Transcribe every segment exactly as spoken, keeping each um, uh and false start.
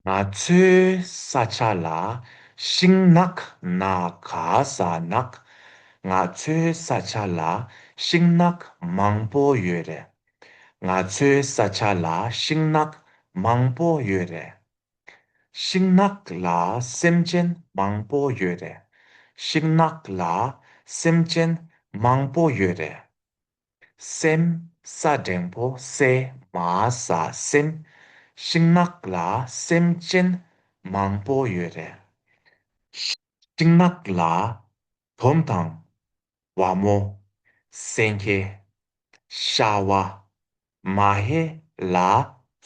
ང་ཚོའི་ས་ཆ་ལ་ཤིང་ནགས་ན་ག་ས་ནགས། ང་ཚོའི་ས་ཆ་ལ་ཤིང་ནགས་མང་པོ་ཡོད་རེད། ང་ཚོའི་ས་ཆ་ལ་ཤིང་ནགས་མང་པོ་ཡོད་རེད། ཤིང་ནགས་ལ་སེམས་ཅན་མང་པོ་ཡོད་རེད། ཤིང་ནགས་ལ་སེམས་ཅན་མང་པོ་ཡོད་རེད། སེམས། ས་འགྲེང་བུ་སེ་མ་ས་སེམས། ཤིང་ནགས་ལ་སེམས་ཅན་མང་པོ་ཡོད་རེད། ཤིང་ནགས་ལ་དོམ་དང་བ་མོ། སེང་གེ་ཤ་བ། མ་ཧེ་ལ་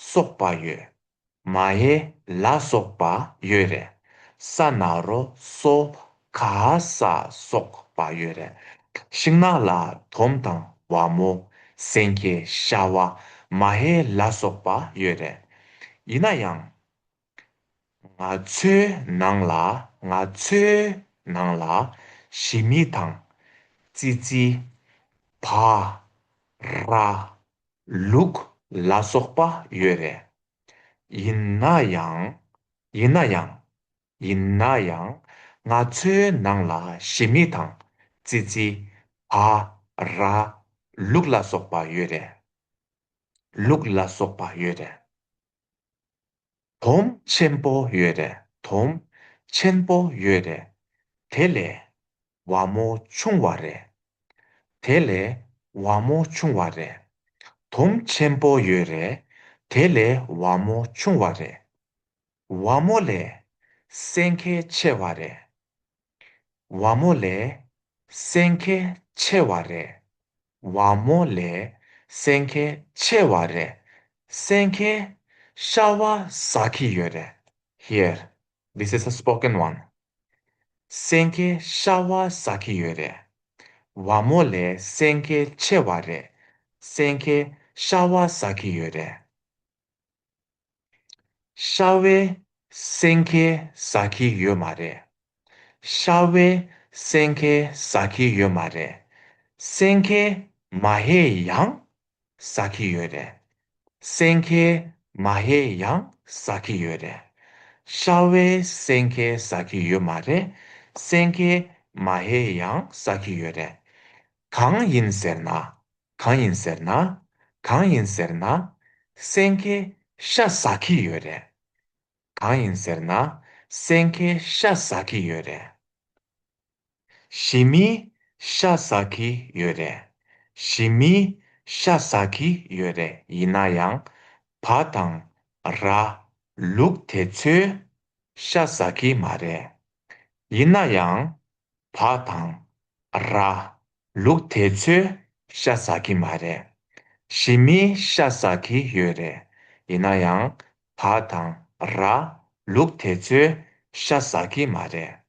སོགས་པ་ཡོད། མ་ཧེ་ལ་སོགས་པ་ཡོད་རེད། ས་ན་རོ་སོ་ག་ས་སོགས་པ་ཡོད་རེད། ཤིང་ནགས་ལ་དོམ་དང་བ་མོ། སེང་གེ་ཤ་བ། མ་ཧེ་ལ་སོགས་པ་ཡོད་རེད། ཡིན་ན་ཡང་། ང་ཚོའི་ནང་ལ། ང་ཚོའི་ནང་ལ་ཞི་མི་དང་། ཙི་ཙི། བ། ར། ལུག་ལ་སོགས་པ་ཡོད་རེད། ཡིན་ན་ཡང་། ཡིན་ན་ཡང་། ཡིན་ན་ཡང་། ང་ཚོའི་ནང་ལ་ཞི་མི་དང་། ཙི་ཙི། བ། ར། ལུག་ལ་སོགས་པ་ཡོད་རེད། ལུག་ལ་སོགས་པ་ཡོད་རེད། དོམ་ཆེན་པོ་ཡོད་རེད། དོམ་ཆེན་པོ་ཡོད་རེད། དེ་ལས་བ་མོ་ཆུང་བ་རེད། དེ་ལས་བ་མོ་ཆུང་བ་རེད། དོམ་ཆེན་པོ་ཡོད་རེད། དེ་ལས་བ་མོ་ཆུང་བ་རེད། བ་མོ་ལས་སེང་གེ་ཆེ་བ་རེད། བ་མོ་ལས་སེང་གེ་ཆེ་བ་རེད། བ་མོ་ལས་སེང་གེ་ཆེ་བ་རེད། སེང་གེ་ཤ་བ་ཟ་གི་ཡོད་རེད། Here, this is a spoken one. སེང་གེ་ཤ་བ་ཟ་གི་ཡོད་རེད། བ་མོ་ལས་སེང་གེ་ཆེ་བ་རེད། སེང་གེ་ཤ་བ་ཟ་གི་ཡོད་རེད། ཤ་བས་སེང་གེ་ཟ་གི་ཡོད་མ་རེད། ཤ་བས་སེང་གེ་ཟ་གི་ཡོད་མ་རེད། སེང་གེ་མ་ཧེ་ཡང་ཟ་གི་ཡོད་རེད། སེང་གེ་མ་ཧེ་ཡང་ཟ་གི་ཡོད་རེད། ཤ་བས་སེང་གེ་ཟ་གི་ཡོད་མ་རེད། སེང་གེ་མ་ཧེ་ཡང་ཟ་གི་ཡོད་རེད། གང་ཡིན་ཟེར་ན། གང་ཡིན་ཟེར་ན། གང་ཡིན་ཟེར་ན། སེང་གེ་ཤ་ཟ་གི་ཡོད་རེད། གང་ཡིན་ཟེར་ན། སེང་གེ་ཤ་ཟ་གི་ཡོད་རེད། ཞི་མི་ཤ་ཟ་གི་ཡོད་རེད། ཞི་མི་ཤ་ཟ་གི་ཡོད་རེད། ཡིན་ན་ཡང་། བ་དང་། ར། ལུག་དེ་ཚོས་ཤ་ཟ་གི་མ་རེད། ཡིན་ན་ཡང་། བ་དང་། ར། ལུག་དེ་ཚོས་ཤ་ཟ་གི་མ་རེད། ཞི་མི་ཤ་ཟ་གི་ཡོད་རེད། ཡིན་ན་ཡང་། བ་དང་། ར། ལུག་དེ་ཚོས་ཤ་ཟ་གི་མ་རེད།